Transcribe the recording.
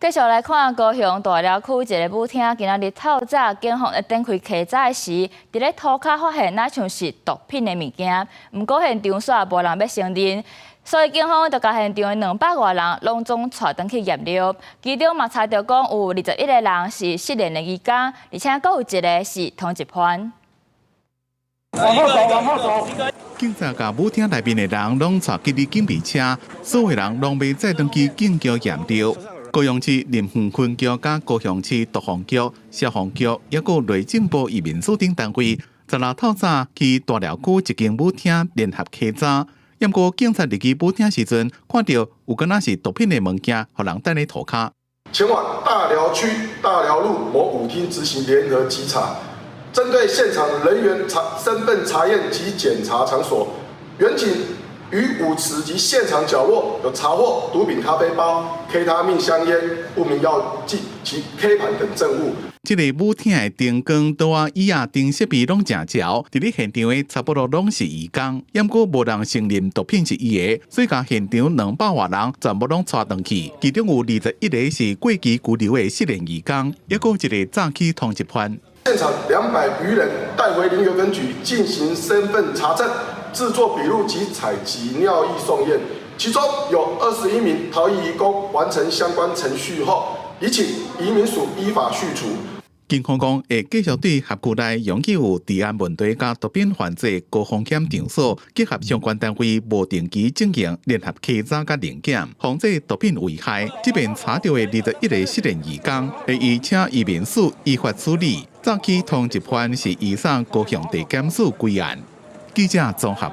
繼續來看高雄大寮區一个舞廳，今仔日透早警方咧展開稽查時，佇咧塗跤發現若像是毒品的物件，毋過現場煞無人欲承認，所以警方就共現場的200外人攏總帶轉去驗尿，其中嘛查著講有21個人是失聯的移工，而且閣有一个是通緝犯。往後走，往後走。警察共舞廳內面的人攏帶去警備車，所有人攏欲載轉去警局驗尿。高雄市林園分局佮高雄市毒防局、消防局，抑閣內政部移民署等單位，十六透早去大寮區一間舞廳聯合稽查。毋過警察入去舞廳時陣，看著有敢若是毒品的物件，予人擲佇塗跤。前往大寮區大寮路某舞廳執行聯合稽查，針對現場人員查身份查驗及檢查場所，員警於舞池及現場角落有查獲毒品咖啡包、K 他命香菸、不明藥劑及 K 盤等證物。這个舞廳的燈光、桌仔、椅仔等設備攏誠潮，佇咧現場的差不多攏是移工，毋過無人承認毒品是伊的，所以共現場200外人全部攏帶轉去，其中有21個是過期居留的失聯移工，抑閣有一个早起通緝犯。現場200餘人帶回林園分局進行身份查證、製作筆錄及採集尿液送驗，其中有21名逃逸移工完成相關程序後，已請移民署依法敘處。警方講會繼續對轄區內容許有治安問題佮毒品犯罪高風險場所，結合相關單位無定期進行聯合稽查佮臨檢，防止毒品危害。這邊查著的21個失聯移工，會移請移民署依法處理。早起通緝犯是移送高雄地檢署歸案。記者綜合。